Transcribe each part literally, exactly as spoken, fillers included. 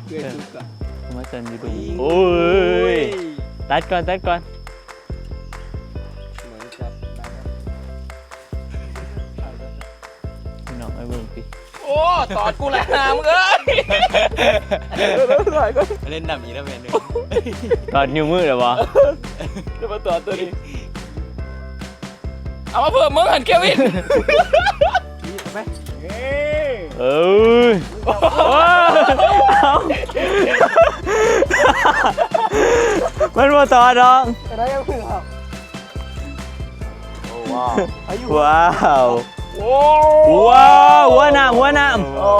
เกลือจุกอะ มาสันอยู่ดูโอ้ย ตัดก่อน ตัดก่อน เหมือนกับ พี่น้องไอ้เบิ่งพี่ โอ้ตอดกูแหละหามึงเอ้ย เดี๋ยวเดี๋ยวถ่ายก่อน เล่นนำอีกแล้วเมนู ตอดนิ้วมือเหรอวะ จะมาต่อตัวนี้ เอามาเพิ่มมึงหันเควิน ไป เอ้ยมันบ่ตอดดอก อะไรยังเพิ่งครับ ว้าว อายุ ว้าว โอ้ ว้าวหัวน้ำหัวน้ำ โอ้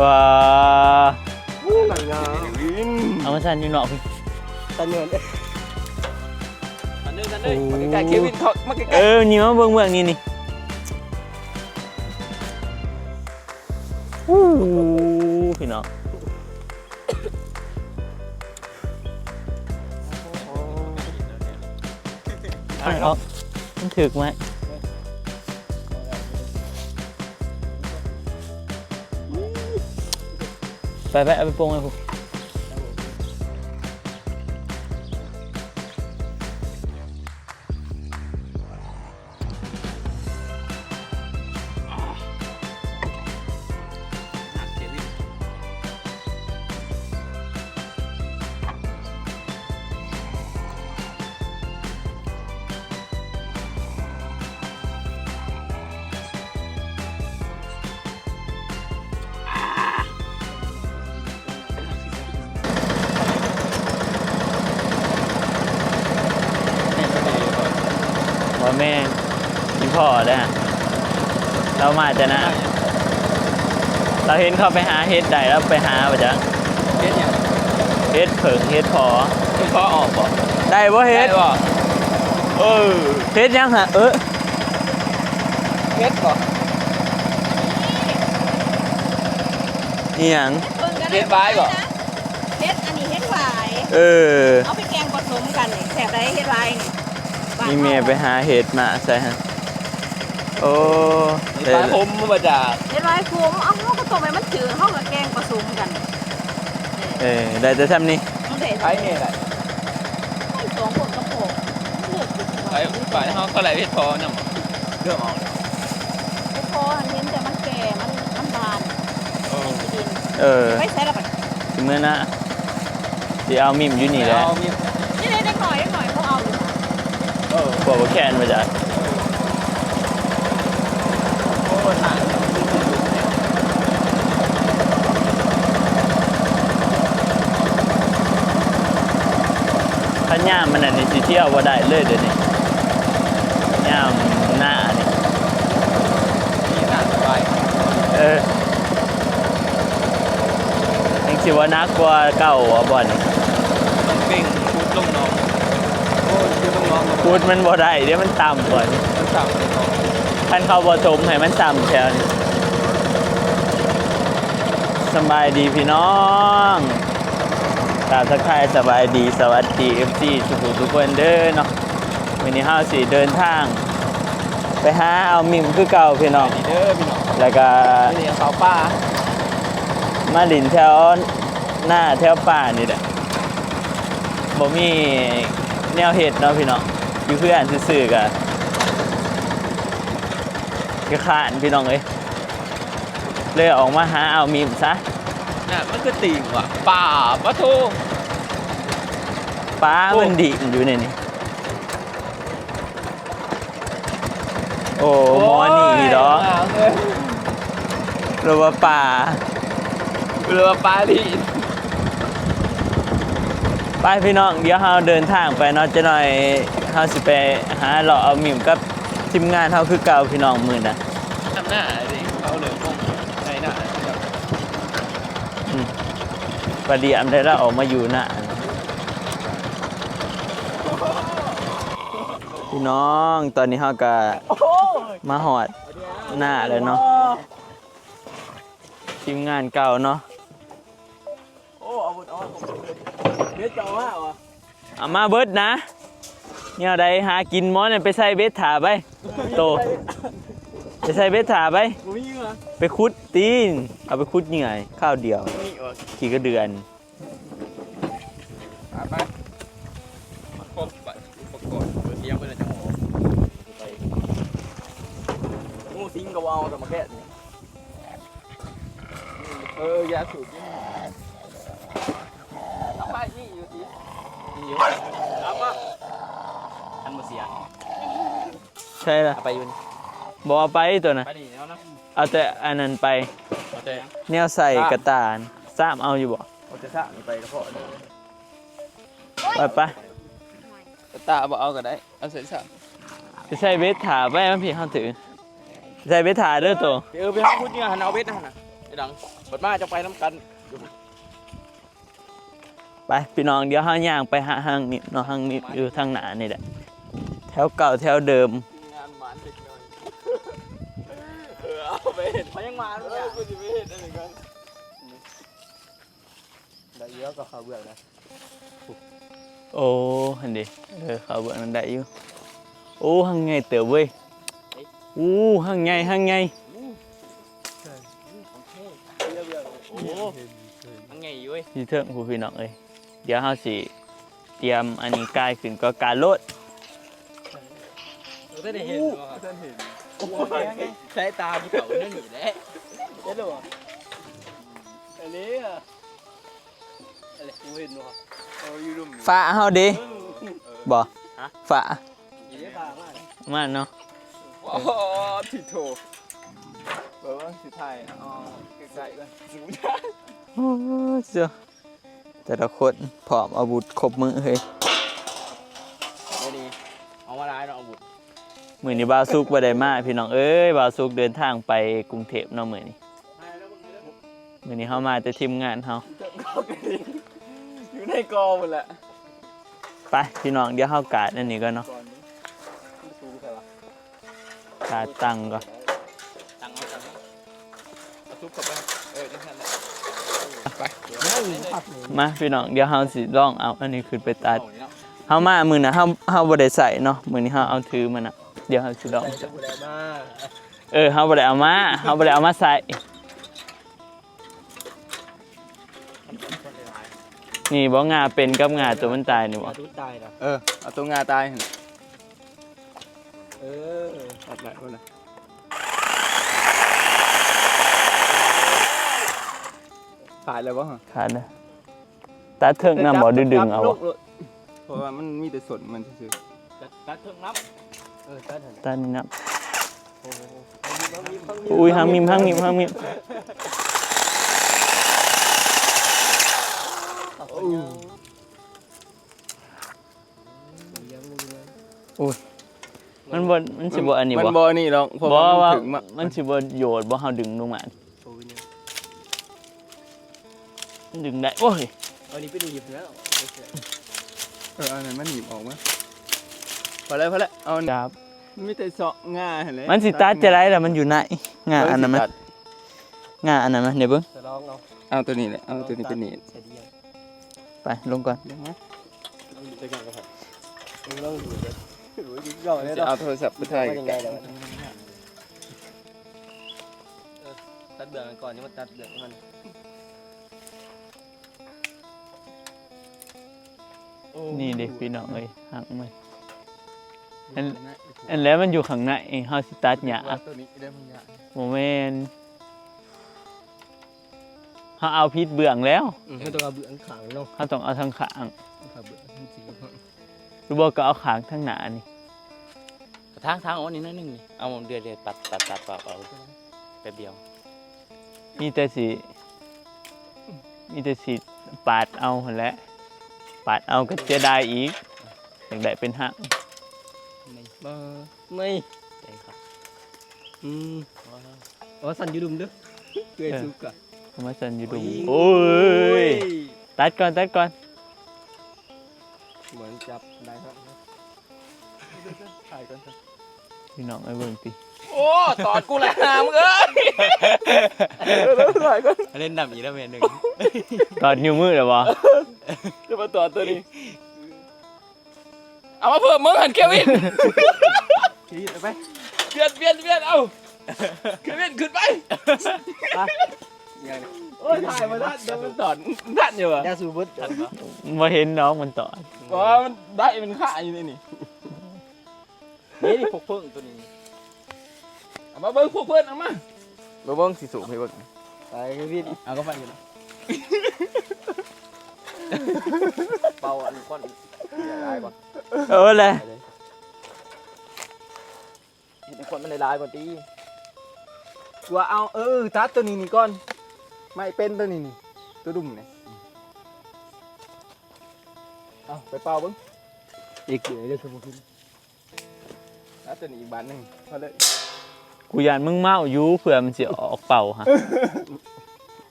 ว้า หนังงาม เอามาสั่นอยู่นอกพี่ ตันเงิน อันนึงอันนึงมาใกล้ๆเควินเขามาใกล้ เออ นี่มาเบิ่งเมืองนี่นี่อู้หูพี่น้องเอามันถืกไหมไปไปเอาไปปรุงเลยพู ว่าแม่นอีพ่อเด้อฮะ เรามาจะนะ เราเห็นเขาไปหาเห็ดได้แล้วไปหาไปจ้ะ เฮ็ดหยัง เห็ดเผิงเห็ดพอ เฮ็ดพอออกบ่ ได้บ่เห็ด ได้บ่ เออเห็ดยังฮะ เออ เฮ็ดบ่ อีหยัง เฮ็ดไว้บ่ เฮ็ดอันนี้เฮ็ดหวาย เออ เอาไปแกงผสมกันนี่แซ่บได้เฮ็ดหวายนี่ มีเมย์ไปหาเห็ดมาใส่ฮะ โอ้ ปลาคมมาจาก เฮ็ดหวายขมเอาเฮาก็ต้มให้มันจืดเฮาก็แกงผสมกัน เออ ได้แต่ทำนี่ มันได้ ไอ้เนี่ยแหละ ให้สองคนกับพ่อเลือกอยู่ ไปไปเฮาเท่าไหร่เฮ็ดพอนำเลือกเอา เฮ็ดพออันเห็นแต่มันแก่มันมันบาน เออ ที่ดิน เออ ไปใส่ละบัด สิเมื่อนะสิเอามิมอยู่นี่แหละ เอามีด นี่เล็กๆหน่อยๆหน่อยๆบ่เอาอยู่ เออ พวกบ่แคนมาจ้ะ โอ้ยหนัก คันยามมันอันนี้สิเที่ยวบ่ได้เลยเดี๋ยวนี้ ยามหน้านี่ นี่หนักสบาย เออยังสิว่านักกว่าเก่าอ่ะบ่อน ต้องเบ่งพุดลงน้องโอ้ยพุดลงน้อง พุดมันบ่ได้เดี๋ยวมันต่ำกว่า มันต่ำลงน้อง คันเขาบ่ถมให้มันต่ำแถวนี้สำบายดีพี่น้องกราบทักทายสบายดีสวัสดี เอฟซี ทุกผู้ทุกคนเด้อเนาะ มื้อนี้เฮาสิเดินทาง ไปหาเอามิมคือเก่าพี่น้อง นี่เด้อพี่น้อง แล้วก็ นี่เขาป้า มาหลินแถวหน้าแถวป่านี่แหละบ่มีแนวเห็ดเนาะพี่น้อง อยู่เพื่อนซื่อๆกะกะขานพี่น้องเอ้ย เลยออกมาหาเอามิมซะ น่ะมันคือติ่งว่ะป่าปะโท ปลามันดิ่งอยู่ในนี่ โอ้หมอนี่ดอก หรือว่าป่า เรือปลาลี ไปพี่น้อง เดี๋ยวเราเดินทางไปเนาะจะหน่อยเราสิไปหาเลาะเอามิมกับทีมงานเราคือเก่าพี่น้องมื้อนะ ทำหน้าดิเขาเลยมองในหน้า อืมปลาเดียมได้แล้วออกมาอยู่หน้าพี่น้องตอนนี้เราก็มาหอดหน้าแล้วเนาะ ทีมงานเก่าเนาะ โอ้เอาบุญออกเดี๋ยวจะเอาว่าอ่ะ เอามาเบิดนะเนี่ยได้หากินหมอเนี่ยไปใส่เบ็ดถาไป โต ไปใส่เบ็ดถาไป กูมีเหรอ ไปขุดตีน เอาไปขุดเหยื่อข้าวเดียว นี่อ่ะ ขี่กระเดือน ไป มาครบบัดอุปกรณ์ เปิดเลี้ยงไปเลยจังหวะ ไป งูสิงก็เอาแต่มาแค่นี้ เออ ยาสูบนี่ เอาไปนี่อยู่สิ นี่อยู่ เอามา อันบ่เสีย ใช่ละ เอาไปอยู่นี่ บ่เอาไปตัวน่ะ ไปนี่เอานะ เอาแต่อันนั้นไป เอาแต่ แนวใส่กระต่าย ซ้ำเอาอยู่บ่ เอาแต่ซ้ำนี่ไปกระเพาะนี่ ไปไป กระต่ายบ่เอาก็ได้ เอาใส่ซ้ำ ไปใส่เบ็ดถ่าไป มันพี่เขาถือ ใส่เบ็ดถ่าเด้อตัว เออ ไปหาพุดเนี่ย หันเอาเบ็ดนะ หันนะ ไอ้ดัง เปิดมาจะไปน้ำกัน ไป พี่น้อง เดี๋ยวเฮาย่างไปหาหางนิบเนาะ หางนิบอยู่ทางหน้านี่แหละ แถวเก่าแถวเดิม งานหมานเด็กน้อย เออ เอาไปเห็น เขายังมา เออ กูจะไปเห็นอะไรกัน ได้เยอะก็เขาเบือกนะ โอ้ หันดิ เออ เขาเบือกนั้นได้อยู่ โอ้ หางใหญ่เติบเว้ย โอ้ หางใหญ่ หางใหญ่ โอ้ หางใหญ่อยู่เว้ย อยู่เทิงพู้นพี่น้องเอ้ย เดี๋ยวเฮาสิเตรียมอันนี้กายขึ้นก็การโลด เออ ท่านได้เห็นบ่ ท่านเห็น โอ้ย สายตาผู้เฒ่านั่นนี่แหละ เห็นหรือเปล่า อันนี้อะ อะไร กูเห็นว่ะ เอาอยู่ดุม ฟ้าเฮาดิ เออ บ่ ฮะ ฟ้า อีเด้ฟ้ามา มาเนาะ โอ้โห ที่โถ แบบว่าสิถ่าย อ๋อ ใกล้ๆ กัน โอ้เจ้า แต่ละคนพร้อมอาวุธครบมือเฮ้ย เดี๋ยวนี้ เอามาหลายเนาะอาวุธ มื้อนี้บ่าวสุกบ่ได้มา พี่น้องเอ้ย บ่าวสุกเดินทางไปกรุงเทพฯเนาะมื้อนี้ มื้อนี้เฮามาแต่ทีมงานเฮา อยู่ในกอหมดแหละ ไป พี่น้อง เดี๋ยวเฮากาดอันนี้ก่อนเนาะ ก่อนนี้ มันสูงเท่าไหร่วะ กาดตั้งก่อน ตั้งเอาตั้งเอา เอาซุปเข้าไป เออ จังซั่นแหละ ไป มา พี่น้อง เดี๋ยวเฮาสิลองเอาอันนี้ขึ้นไปตัด เอานี่เนาะ เฮามามื้อน่ะ เฮา เฮาบ่ได้ใส่เนาะ มื้อนี้เฮาเอาถือมาน่ะ เดี๋ยวเฮาสิลอง ใส่จังหวะมา เออ เฮาบ่ได้เอามา เฮาบ่ได้เอามาใส่ นี่บ่ งาเป็นกับงาตัวมันตายนี่บ่ งาตัวมันตายนะ เออ เอาตัวงาตายหั่น เออ ตัดได้บ่ล่ะ ขาดแล้วบ่ ขาดแล้ว ตัดเทิงนำบ่ ดึงๆเอาบ่ เพราะว่ามันมีแต่ส้นมันซื่อๆ ตัด ตัดเทิงนำ เออ ตัดหั่น ตัดนี่นำ โอ้โห อุ้ย หางมิม หางมิม หางมิม อุ้ย มันบ่ มันสิบ่อันนี้บ่ มันบ่อันนี้หรอก เพราะว่ามัน บ่ว่า ถึงมา มันสิบ่โยดบ่ เฮาดึงลงมา โอ้ยเนี่ย มันดึงได้ โอ้ย เอานี่ไปหนีบแล้ว เออ อันนั้นมันหนีบออกมา พอแล้ว พอแล้ว เอา จับ มันมีแต่เซาะงาหั่นแหละ มันสิตัดจะได้ล่ะ มันอยู่ใน งาอันนั้นมัน งาอันนั้นมัน เดี๋ยวเบิ่ง จะลองเอา เอาตัวนี้แหละ เอาตัวนี้ไปหนีบ ใส่เดียว ไป ลงก่อน เดี๋ยวนะ เอาอยู่ด้วยกันก็พอ มึงลองดูเลย ดูดิ จะเอาโทรศัพท์ไปถ่าย ว่ายังไงเดี๋ยว เออ ตัดเบื้องก่อน ยังมาตัดเบื้องมัน นี่เด้พี่น้องเอ้ย หักมัน อัน อันแล้วมันอยู่ข้างใน เฮาสิตัดหญ้า ตัวนี้ได้มันยาก บ่แม่น เฮาเอาผิดเบื้องแล้ว อืม เฮาต้องเอาเบื้องข้างเนาะ เฮาต้องเอาทางข้าง เอาเบื้องข้างสิ หรือบ่ก็เอาข้างทางหน้านี่ ทาง ทางอันนี้หน่อยหนึ่งนี่ เอาเดือยๆ ตัด ตัด ตัด ตัด เอา แป๊บเดียว มีแต่สิ มีแต่สิปาดเอาหั่นแหละ ปาดเอาก็เสียดายอีก อยากได้เป็นหาง นี่ บ่ นี่ ได้ครับ อืม อ๋อ สั่นอยู่ดุมเด้อ เกย เออ สุกอะ เอามาสั่นอยู่ดุม โอ้ย โอ้ย ตัดก่อน ตัดก่อน เหมือนจับได้ครับ ถ่ายก่อนครับ พี่น้องไอ้เบิ่งติ โอ้ ตอดกูแหละหามึงเอ้ย ถ่ายก่อน เล่นดำอีกแล้วเมนหนึ่ง ตอดนิ้วมือเหรอวะ จะมาตอดตัวนี้ เอามาเพิ่มมึงหันเควิน เควินเอาไป เปลี่ยน เปลี่ยน เปลี่ยน เอา เควินขึ้นไป ไป โอ้ย ถ่ายมาทัน เดี๋ยวมันตอดทันอยู่วะ ยาสูบเบิด ทันปะ บ่เห็นดอกมันตอด เพราะว่ามันได้มันฆ่าอยู่ในนี่ นี่นี่พวกเพิ่งตัวนี้ เอามาเบิ่งพวกเพิ่นเอามา มาเบิ่งสิสูบให้เบิ่ง ไปพี่ เอาก็ไปอยู่นะ เป่าอันก้อน เดี๋ยวได้ก่อน เออแหละ เห็นคนมันหลายๆก่อนติ ว่าเอา เออ ตัดตัวนี้นี่ก่อน ไม่เป็นตัวนี้นี่ ตัวดุ่มนี่ เอาไปเป่าเบิ่ง อีกเดี๋ยวจะสมบูรณ์ ตัดตัวนี้อีกบานหนึ่ง พอเลย กูย่านมึงเมาอยู่ เผื่อมันสิออกเป่าฮะ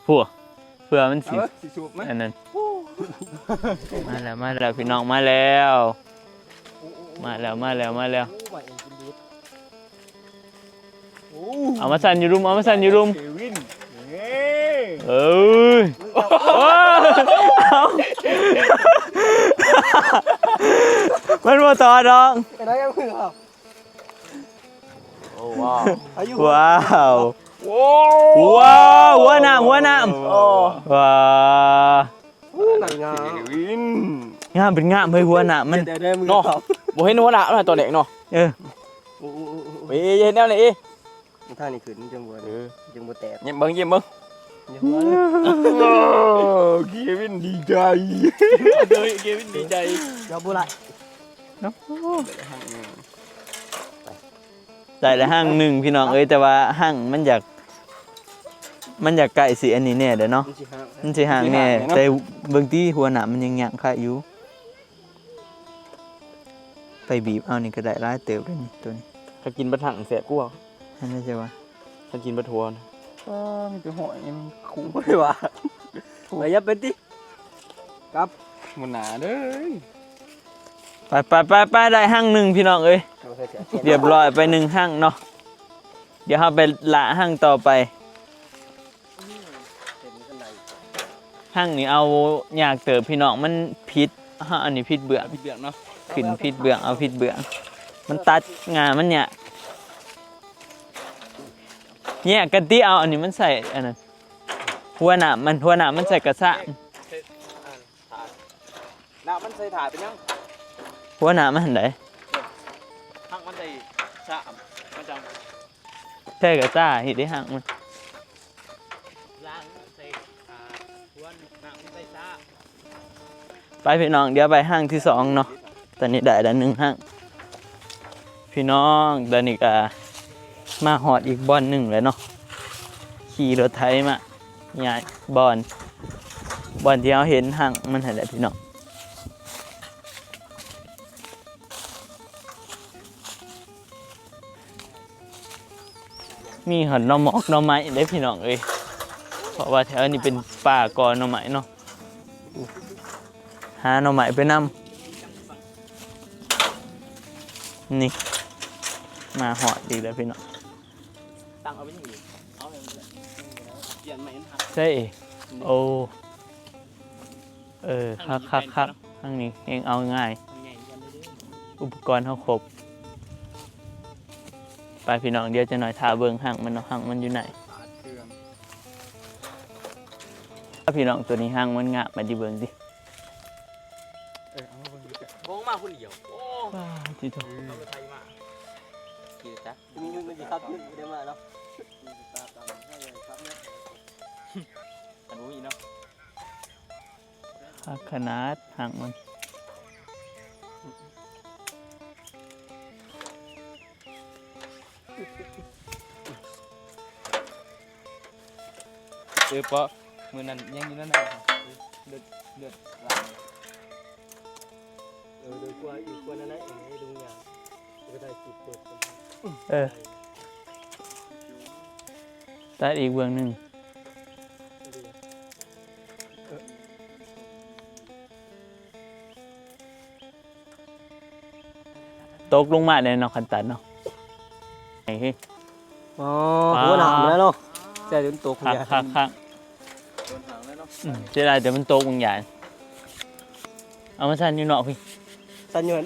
พวก เผื่อมันสิ เอาเบิ่ง สิสูบไหม อันนั้น มาแล้ว มาแล้ว พี่น้อง มาแล้ว มาแล้ว มาแล้ว มาแล้ว โอ้ มาเองกินดูด โอ้ เอามาสั่นอยู่รุม เอามาสั่นอยู่รุม เควิน เย้ เอ้ย เอา มันบ่ต่อดอก ไปได้ยังเพื่อนครับ โอ้ ว้าว อายุ ว้าว โอ้ ว้าว หัวหน้า หัวหน้า โอ้ ว้า อู้หนังงาม เควิน งามเป็นงาม เฮ้ย หัวหน้ามัน เดี๋ยวได้มือ เนาะ ครับ บ่เห็นหัวหน้ามันตอนเด็กเนาะ เออ โอ้โอ้โอ้โอ้ เอ้ย เห็นแนวนี้ เอ้ย ท่านี้ขึ้นจังบ่ เออ จังบ่แตก ยิ้มเบิ่ง ยิ้มเบิ่ง อย่าหัวเลย โอ้ เควินดีใจ โดยเควินดีใจ อย่าบ่ไหล เนาะ ได้ละห้างหนึ่งพี่น้องเอ้ย แต่ว่าห้างมันอยาก มันอยากใกล้สิอันนี้แน่เด้อเนาะ มันสิห่าง มันสิห่างแน่ มันสิห่างแน่เนาะ แต่เบิ่งติหัวหน้ามันยังย่างคาอยู่ ไปบีบเอานี่ก็ได้หลายเติบเลยนี่ตัวนี้ ถ้ากินบัดหั่งแซ่บกว่า อันนี้จะว่า ถ้ากินบัดหัวนะ เออ มีแต่หอยมันขูด ไม่ว่า ไปยับไปติ ครับ มันหนาเด้อ ไปไปไปไป ได้ห้างหนึ่งพี่น้องเอ้ย เอาใส่เสื้อ เรียบร้อยไปหนึ่งห้างเนาะ เดี๋ยวเราไปละห้างต่อไป ห้างนี้เอายากเติบพี่น้อง มันผิด เฮาอันนี้ผิดเบื้อง ผิดเบื้องเนาะ ขึ้นผิดเบื้อง เอาผิดเบื้อง มันตัดงามันเนี่ย แยกกันติ เอาอันนี้มันใส่อันนั้น หัวหน้ามัน หัวหน้ามันใส่กระสะ น้ำมันใส่ถาดเป็นยัง หัวหน้ามันหันใด หักมันใส่สะ มันจัง ใส่กระสะ เฮ็ดได้หักมัน ล้างใส่ถาด หัวหน้ามันใส่สะ ไปพี่น้อง เดี๋ยวไปห้างที่สองเนาะ ตอนนี้ได้แล้วหนึ่งห้าง พี่น้อง ตอนนี้ก็มาฮอดอีกบ่อนหนึ่งแล้วเนาะ ขี่รถไถมาย้ายบ่อน บ่อนที่เราเห็นห้างมันหันแหละพี่น้อง มีหอดหน่อหมอกหน่อไม้เด้พี่น้องเอ้ย เพราะว่าแถวนี้เป็นป่ากอหน่อไม้เนาะ หาหน่อไม้ไปนำ นี่ มาฮอดอีกแล้วพี่น้อง ตั้งเอาไว้อย่างนี้ เอาให้มันเปลี่ยนใหม่มันหัก ใช่ โอ้ เออ คักคักคัก ทางนี้แฮงเอาง่าย ทางใหญ่กันเด้อ อุปกรณ์เฮาครบ ไปพี่น้อง เดี๋ยวจะหน่อยถ่าเบิ่งห้างมันเนาะ ห้างมันอยู่ไหน ขาดเครื่อง ถ้าพี่น้องตัวนี้ห้างมันงาม มาดิเบิ่งดิ เออ เอามาเบิ่งดูจ้ะ โอ้ มาคนเดียว โอ้ ว้าว ที่โต เอารถไถมา ขี่จ้ะ มีเงินมันสิขับขึ้นบ่ได้มาเนาะ อันนี้เนาะ คักขนาดห้างมัน เออ เปาะ มื้อนั้นยังอยู่นั่นน่ะ เลือด เลือดหลาย เออ โดยกว่าอีกกว่านั้นนะ เองให้ดูงาน ก็ได้สิบเปิด เออ ตัดอีกเบื้องหนึ่ง ตกลงมาแน่เนาะ คันตัดเนาะ ไอ้เฮ้ย อ๋อ อ่า หัวหนามแล้วเนาะ ใช่ จนตก คัก เนี่ย คัก คัก อืม เสียดายแต่มันตกบางอย่าง เอามาสั่นอยู่นอกพี่ สั่นอยู่นั่น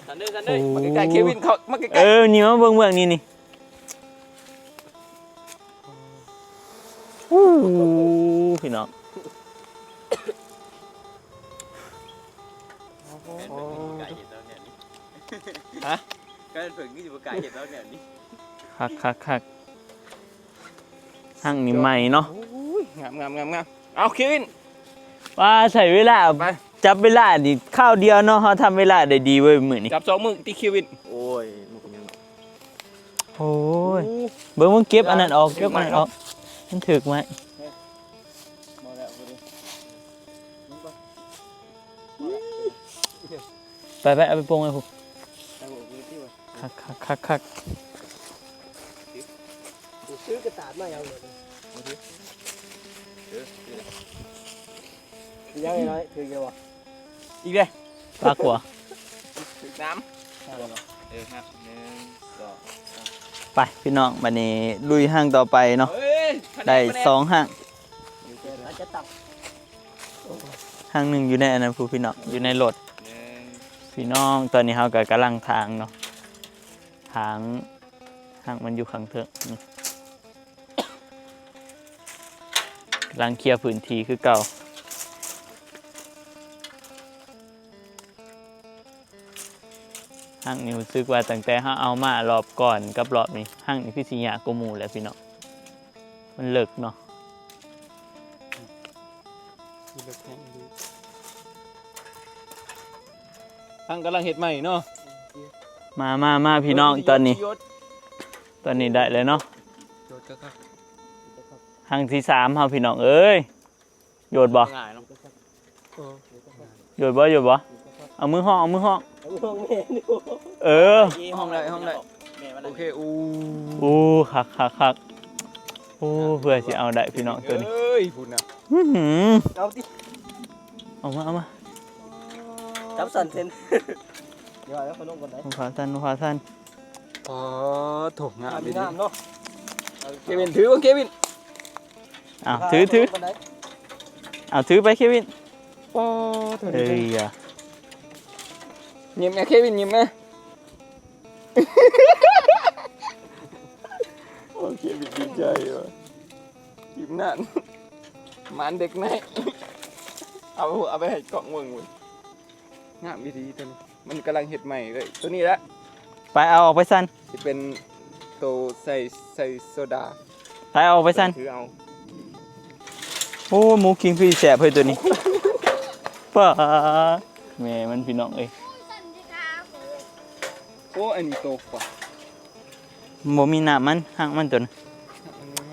สั่นเด้อ สั่นเด้อ โอ้ มาใกล้ๆ เควิน เข้ามาใกล้ๆ เออ นี่มาเบิ่งเบื้องนี้นี่ โอ้ อู้ พี่น้อง ฮะ ก็เพิ่งนี่สิบ่กล้าเฮ็ดแล้วเนี่ยนี่ คักคักคัก หั่งนี่ใหม่เนาะ โอ้ย งามงามงามงาม เอาเควิน ว่าใช้เวลา ไป จับเวลานี่คราวเดียวเนาะ เฮาทำเวลาได้ดีเว้ยมื้อนี้ จับสองมือติเควิน โอ้ย มันเป็นหยัง โอ้ย โอ้ เบิ่ง มึงเก็บอันนั้นออก เก็บอันนั้นออก มันถืกไหม บ่แล้ว บ่ได้ ไปไป เอาไปปรุงไว้พุ้น คักคักคักคัก ซื้อกระต่ายมาอย่างเดียวเลย ยังไงน้อย ถือเยอะวะ อีกเลย ปลากว่า ถือน้ำ เออครับ หนึ่ง สอง สาม ไปพี่น้อง บัดนี้ลุยหั่งต่อไปเนาะ เฮ้ย ได้สองหั่ง อาจจะตับ หั่งหนึ่งอยู่ในอันนั้นพุ้นพี่น้อง อยู่ในรถ หนึ่ง พี่น้อง ตอนนี้เฮาก็กำลังถางเนาะ ถาง หั่งมันอยู่ข้างเทิงนี่ กำลังเคลียร์พื้นที่คือเก่า หั่งนี่รู้สึกว่าตั้งแต่เฮาเอามารอบก่อนกับรอบนี้ หั่งนี่คือสิยากกว่าหมู่แหละพี่น้อง มันเลิกเนาะ หั่งกำลังเฮ็ดใหม่เนาะ มามามาพี่น้อง ตอนนี้ ตอนนี้ได้แล้วเนาะ หั่งที่สามเฮาพี่น้องเอ้ย โยดบ่ ง่ายเนาะ เออ โยดบ่ โยดบ่ เอามือห้อง เอามือห้อง เอามือห้องแม่ดู เออ ห้องใด ห้องใด แม่มัน โอเค อู้ อู้ คักคักคัก อู้ เพื่อสิเอาได้พี่น้องตัวนี้ เอ้ย พุ้นนะ อื้อหือ เอาติ เอามา เอามา จับสั่นเซ็น เดี๋ยวเอาขนมก่อนไหน เอาขาสั่น เอาขาสั่น อ๋อ โถ งาม งาม ดี งามเนาะ เควิน ถือก่อน เควิน อ้าว ถือ ถือ เอาถือไปเควิน โอ้ โถ เอ้ยอะ ยิ้มแม่เควิน ยิ้มแม่ โอเค บิดดีใจว่ะ ยิ้มนั่น หมานเด็กไหน เอา เอาไปให้กล้องเบิ่งเว้ย งามอีหลีตัวนี้ มันกำลังเฮ็ดใหม่เลย ตัวนี้ละ ไปเอาออกไปสั่น สิเป็นโตใส่ ใส่โซดา ไปเอาออกไปสั่น ถือเอา โอ้ หมูคิงคือแสบเฮ้ยตัวนี้ ป้า แม่มันพี่น้องเอ้ย โอ้ อันนี้โตกว่า มันบ่มีน้ำมัน หั่งมันตัวนั้น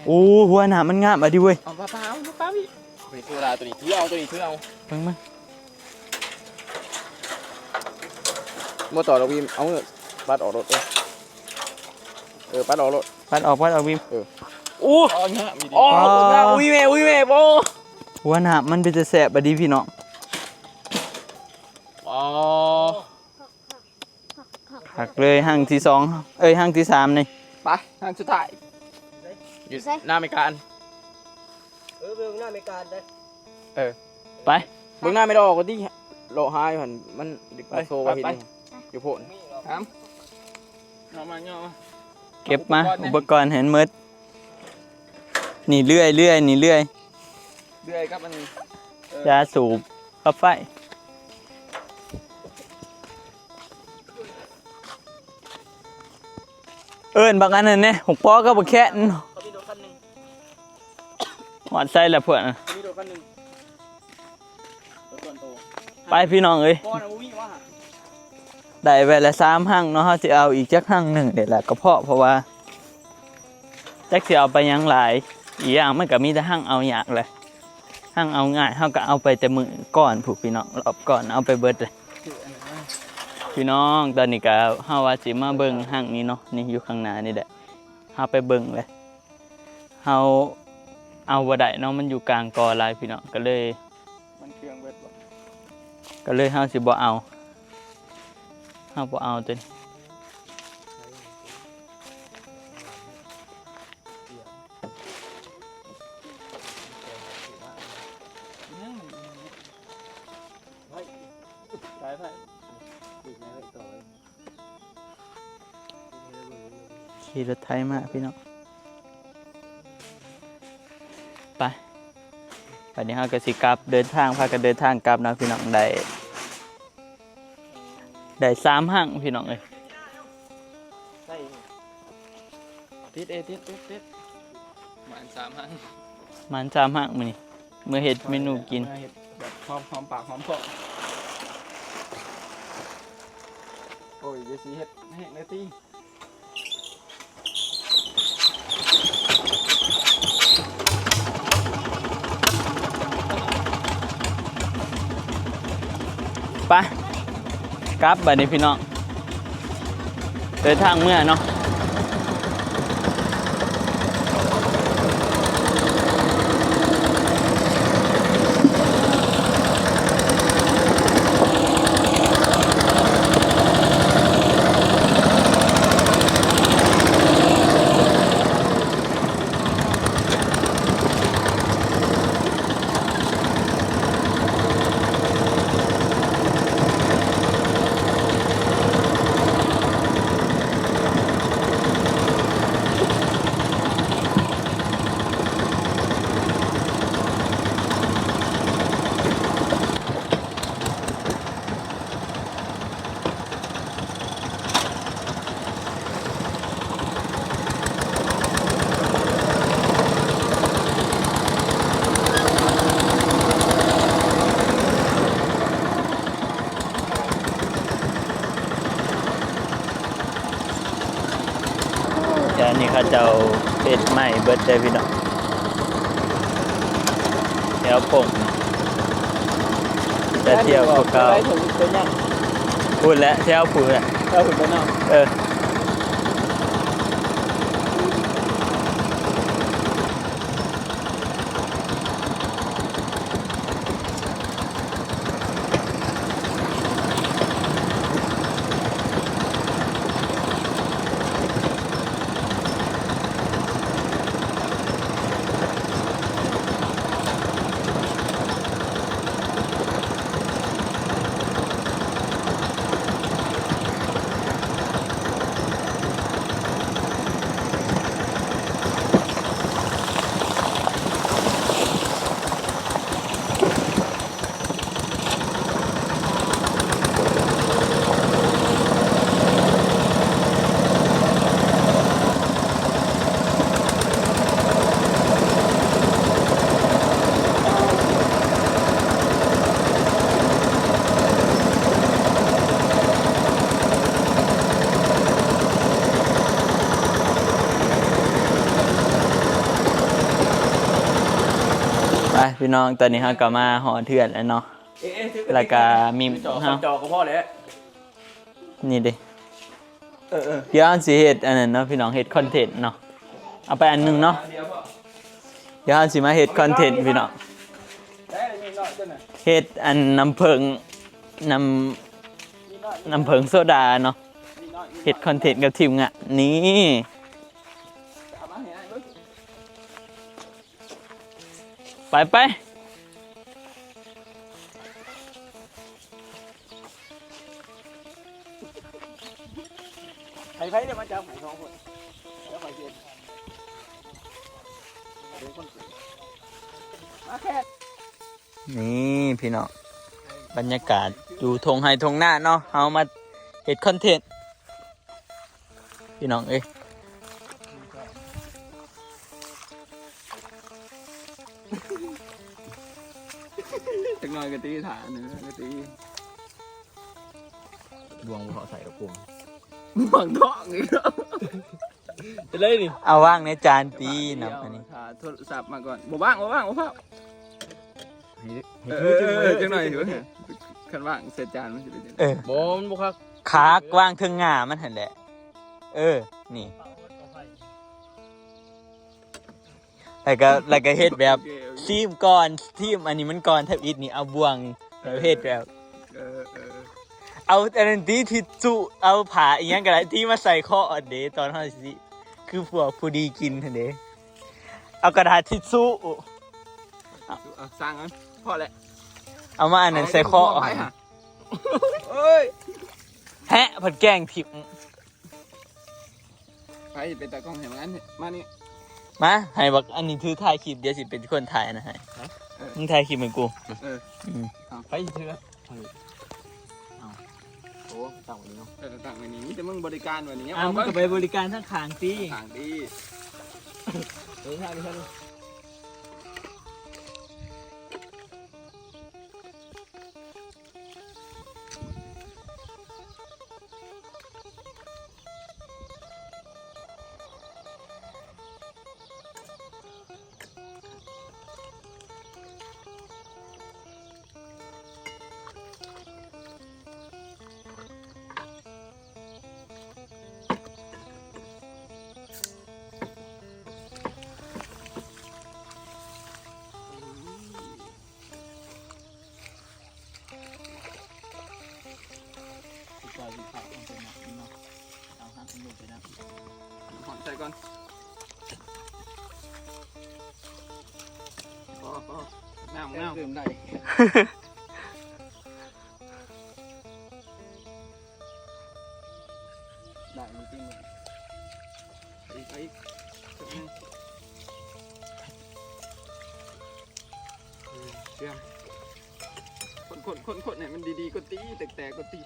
โอ้ หัวน้ำมันงามอะดิเว้ย เอาปลาปลา เอาปลาปลาพี่ ไปโซดาตัวนี้ ถือเอาตัวนี้ ถือเอา เบิ่งมัน บ่ต่อดอกบีม เอามือปัดออกรถ เออ เออ ปัดออกรถ ปัดออก ปัดออกบีม เออ โอ้ อ๋อเนี่ยมีดี อ๋อ อ๋อ อุ้ยแม่ อุ้ยแม่ โอ้ หัวน้ำมันเป็นจะแสบอะดิพี่น้อง อ๋อ คักเลยหั่งที่สอง เอ้ย หั่งที่สามนี่ ไป หั่งสุดท้าย อยู่ ใส่ หน้าอเมริกาอัน เออ เบิ่งหน้าอเมริกาได้ เออ ไป เบิ่งหน้าไม่ได้ออกก็ดี เลาะหาอยู่หั่น มันเด็ก ไป โซว่าเห็น ไป อยู่ ไป อยู่โพน ถาม เอามา เอามา เก็บมา อุปกรณ์เนี่ย อุปกรณ์เห็นหมด นี่เลื่อย เลื่อย นี่เลื่อย เลื่อยครับอันนี้ เออ ยาสูบ กับไฟ เอิ้นบักอันนั้นแหน่ หกปอกับบักแคะน เขามีรถคันหนึ่ง ฮอดไสแล้วเพื่อน เขามีรถคันหนึ่ง รถส่วนตัว ไปพี่น้องเอ้ย ปอนะบ่มีวะ ได้ไปละสามหั่งเนาะ เฮาสิเอาอีกจักหั่งหนึ่งเด้ล่ะก็พอ เพราะว่า จักสิเอาไปหยังหลาย อีกอย่างมันก็มีแต่หั่งเอายากแหละ หั่งเอาง่าย เฮาก็เอาไปแต่มื้อก่อนพู้นพี่น้อง รอบก่อนเอาไปเบิดเลย พี่น้อง ตอนนี้ก็เฮาว่าสิมาเบิ่งหั่งนี้เนาะ นี่อยู่ข้างหน้านี่แหละ เฮาไปเบิ่งเลย เฮาเอาบ่ได้เนาะ มันอยู่กลางกอหลายพี่น้อง ก็เลย มันเครื่องเบิดบ่ ก็เลยเฮาสิบ่เอา เฮาบ่เอาตัวนี้ ขี่รถไถมาพี่น้อง บัดนี้เฮาก็สิกลับเดินทาง พากันเดินทางกลับเนาะพี่น้อง ได้ ได้สามหั้งพี่น้องเอ้ย ติดเอ้ย ติด ติด ติด หมานสามหั้ง หมานสามหั้งมื้อนี้ มื้อเฮ็ดเมนูกิน เฮ็ดแบบหอม หอมปากหอมคอ โอ้ย อย่าสิเฮ็ดแห้งเลยติ ไป กลับบัดนี้พี่น้อง เดินทางเมือเนาะ แถวนี้เขาเจ้าเฮ็ดใหม่เบิดเลยพี่น้อง แถวผง จะเที่ยวกว่าเก่า ไปถึงเป็นยัง พูดแล้ว แถวพูดแล้ว แถวพูดแล้วเนาะ เออ ไปพี่น้อง ตอนนี้เฮาก็มาฮอดเฮือนแล้วเนาะ เอ๊ะเอ๊ะถือกระติก แล้วก็มี จอก เฮา จอกก็พอแล้ว นี่เด้ เออเออ เดี๋ยวเฮาสิเฮ็ดอันนั้นเนาะพี่น้อง เฮ็ดคอนเทนต์เนาะ เอาไปอันหนึ่งเนาะ เดี๋ยวพอ เดี๋ยวเฮาสิมาเฮ็ดคอนเทนต์พี่น้อง ได้นิดหน่อยจ้ะน่ะ เฮ็ดอันน้ำผึ้ง น้ำ น้ำผึ้งโซดาเนาะ นิดหน่อย เฮ็ดคอนเทนต์กับทีมงาน นี่ เอามาให้อ้ายเบิ่ง ไปไป ไผไผเดี๋ยวมาจับไผสองคน แล้วไผเสีย เป็นคนเสีย มาแค่ นี่พี่น้อง บรรยากาศอยู่ทงไฮ่ทงนาเนาะ เฮามาเฮ็ดคอนเทนต์ พี่น้องเอ้ย จักหน่อยก็ตีฐานนะ ก็ตี ดวงบ่เข้าใส่ดอกกวง บ่วงทองอีกแล้ว จะได้นี่ เอาว่างในจานตีนำอันนี้ หาโทรศัพท์มาก่อน บ่ว่าง บ่ว่าง บ่ว่าง ให้ ให้ เออ ถือ เออ จังหน่อย ถือ คันว่างใส่จานมันสิเป็นจังได๋ เออ บ่ มันบ่คัก ขากวางเทิงง่ามันหั่นแหละ เออ นี่ แล้วก็ แล้วก็เฮ็ดแบบ โอเค โอเค ทีมก่อน ทีมอันนี้มันก่อนทำอิฐนี่ เอาบ่วง แล้วเฮ็ดแบบ เออ เออ เอาอันนั้นติ ทิชชู่ เอาผ้าอีหยังก็ได้ ที่มาใส่คออันเด้ ตอนเฮาสิ คือพวกผู้ดีกินหั่นเด้ เอากระดาษทิชชู่ เอา สั่งมัน พอแล้ว เอามาอันนั้นใส่คอ เอาไป เอ้ย แฮะ ผัดแกงถิ่ม ไปเป็นตากล้องให้มัน มานี่ มา ให้บักอันนี้ถือถ่ายคลิป เดี๋ยวสิเป็นคนถ่ายนะให้ ฮะ มึงถ่ายคลิปให้กู เออ อืม เอาไปเถอะ โอ้ ตั้งไว้นี่เนาะ เออ ตั้งไว้นี่ มีแต่มึงบริการไว้นี่ อ่ะ เอา มึงก็ไปบริการทั้งข้างติ ข้างติ เออ ใช่ ใช่ เอาใส่ก่อน พอ พอ น้ำ น้ำ เติมได้ ได้มันจริงเลย อีก อีก เออ เยี่ยม คน คน คน คนให้มันดีๆ ก็ตี แตกๆ ก็ตี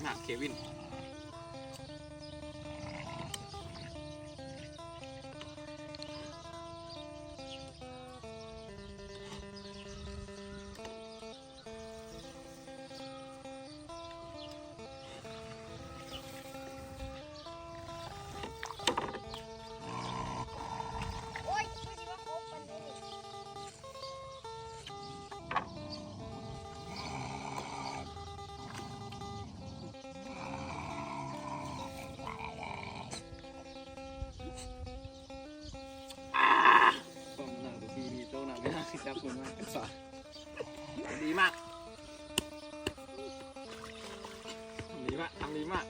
หนักเควิน กล้องหน้าตัวพี่นี่โต๊ะหน้าไม่น่าสิครับคุณมาก ดีมาก ดีมาก ทำดีมาก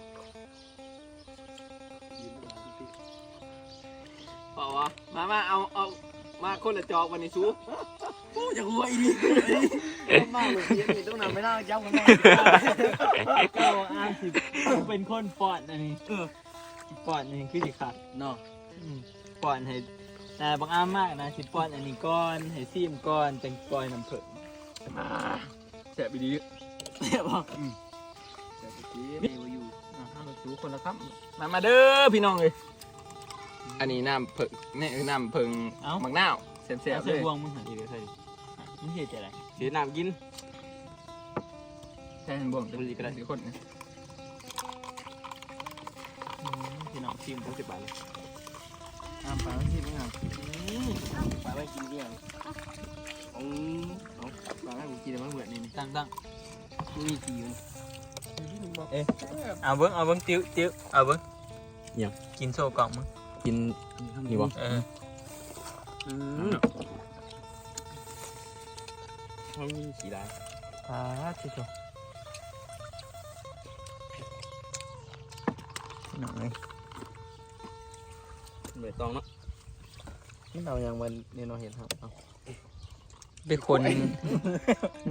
เปล่าวะ มา มา เอา เอา มาคนละจอกวันนี้สู โอ้ย อย่าหัวอีนี่ มากเลย พี่นี่ต้องนำไปนั่งย้ำกันหน่อย ก็อาสิเป็นคนป้อนอันนี้ เออ ป้อนอันนี้คือสิคักเนาะ อืม ป้อนให้ อ่า บักอามมากนะ สิป้อนอันนี้ก่อน ให้ซีมก่อน จั่งปล่อยน้ำเพิ่ม อ่า แซ่บอีหลี แซ่บบ่ อืม แซ่บอีหลี นี่อยู่ อ่า ห้ามสูคนละคำ มา มาเด้อพี่น้องเอ้ย อันนี้น้ำเผิง นี่คือน้ำเผิง เอ้า หมากนาว แซ่บๆ เอาใส่ เลย บ่วงมึงหั่น อีกเลย ใส่ดิ มึงเฮ็ดจั่งใด สิน้ำกิน ใส่บ่วง พอดีก็ได้ สิคนนี่ อืม พี่น้องชิม หกสิบบาทเลย น้ำปลาที่มึงอ่ะ อืม ปลาไว้กินเรื่อง อืม เอา ปลาไว้กูกินแล้วมันเบื่อนี่นี่ ตั้งตั้ง กูมีกี่อยู่ เอ๊ะ เอาเบิ่ง เอาเบิ่ง ติ้ว ติ้ว เอาเบิ่ง หยัง กินโชว์กล่องมึง กิน นี่บ่ เออ อืม มันมีขี้ลาย อ่า ที่สุด หน่อย ใบตองเนาะ มันเอาหยังมาเนี่ยเนาะ เห็นครับ เอา ไปค้น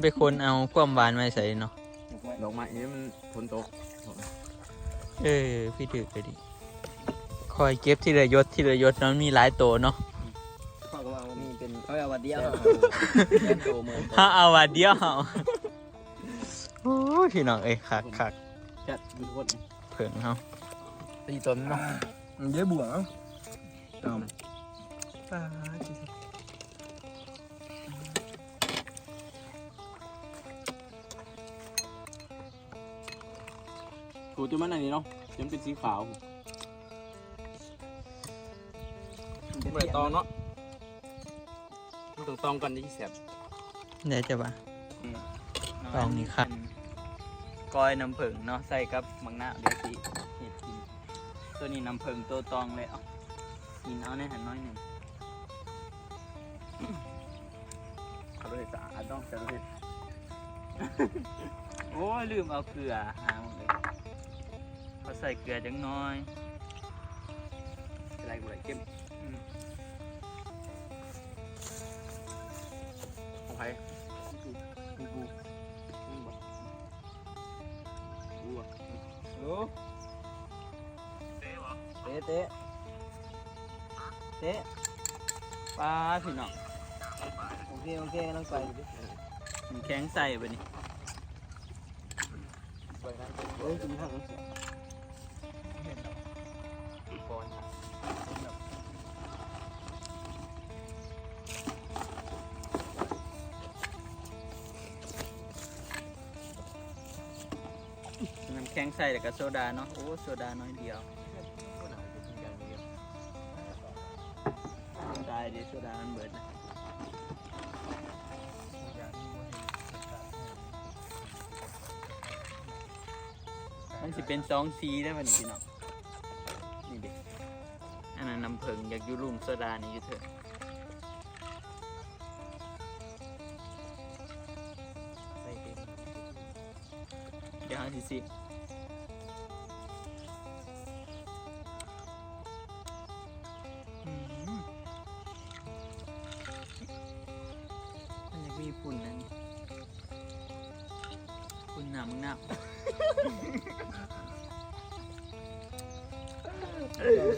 ไปค้นเอาความหวานมาใส่เนาะ ดอกไม้นี่มันฝนตก เออ พี่ถือไปดิ คอยเก็บทีละหยดทีละหยดเนาะ มันมีหลายตัวเนาะ เขาก็ว่ามีเป็น เขาเอาว่าเดียว เออ เดียวเมือง เขาเอาว่าเดียว โอ้ย พี่น้องเอ้ย คักคัก จัดทุกคน เผิงเฮา ตีตนเนาะ เดี๋ยวบวกเนาะ เอา ปลา ถูจนมันอันนี้เนาะ จนเป็นสีขาว ใบตองเนาะ มันต้องตองก่อนที่แซ่บ ได้จ้ะวะ อืม ตองนี่ครับ ก้อยน้ำผึ้งเนาะ ใส่กับหมากนาว เดี๋ยวสิเฮ็ดกิน ตัวนี้น้ำผึ้งตัวตองเลย เอากินเอาในหั่นน้อยหนึ่ง เอาไปเลยจ้ะ อันน้องจะเลย โอ้ย ลืมเอาเกลือหาหมดเลย เขาใส่เกลือจังน้อย อะไรกูอะไรเข้ม อืม ของใคร กู กู กู กูอะ ฮัลโหล เตะ เตะ เตะ ปลาพี่น้อง โอเค โอเค กำลังไป มันแข็งใส่ไปนี่ โอ้ย กินผักแล้วเสีย น้ำแข็งใส่แล้วก็โซดาเนาะ โอ้ โซดาน้อยเดียว ตายเด้ โซดามันเบิดนะ มันสิเป็นสองสีได้บัดนี้พี่น้อง นี่เด้ อันนั้นน้ำผึ้ง อยากอยู่ลุ่ม โซดานี่อยู่เทิง ใส่เต็ม เดี๋ยวเฮาสิซิม อืม มันยังมีฝุ่นนั่น ฝุ่นหนามึงหนา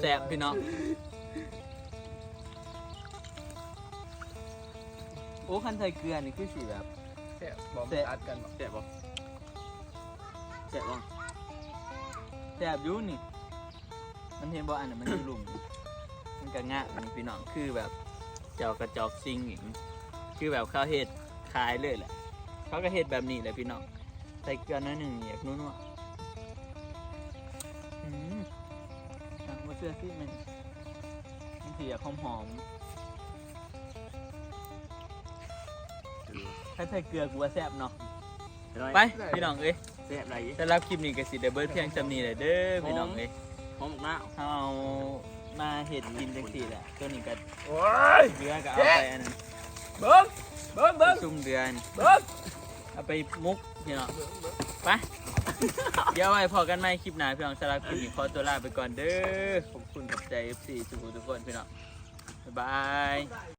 แซ่บพี่น้อง โอ้ คันใส่เกลือนี่คือสิแบบ แซ่บบ่ แซ่บ อัดกันบ่ แซ่บบ่ แซ่บบ่ แซ่บอยู่นี่ มันเห็นบ่ อันนั้นมันอยู่ลุ่ม มันก็งะนี่พี่น้อง คือแบบ เจ้ากระจอกซิงนี่ คือแบบเขาเฮ็ดขายเลยแหละ เขาก็เฮ็ดแบบนี้แหละพี่น้อง ใส่เกลือน้อยหนึ่ง อยากนัวๆ อืม สั่งมาเชื่อที่มัน มันสิอยากหอมๆ ถ้าใส่เกลือกูว่าแซ่บเนาะ ไป พี่น้องเอ้ย แซ่บหลายอยู่ สำหรับคลิปนี้ก็สิได้เบิดเพียงส่ำนี้แหละเด้อ พี่น้องเอ้ย หอมมาก เฮามาเฮ็ดกินจังซี่แหละ ตัวนี้ก็ โอ้ย เหลือก็เอาไปอันนั้น เบิ่ง เบิ่ง เบิ่ง ซุ่มเหลือนี่ เบิ่ง เอาไปหมกพี่น้อง ไป เดี๋ยวไว้พ้อกันใหม่คลิปหน้าพี่น้อง สำหรับคลิปนี้ขอตัวลาไปก่อนเด้อ ขอบคุณขอบใจ เอฟซี ทุกคนทุกคนพี่น้อง บ๊ายบาย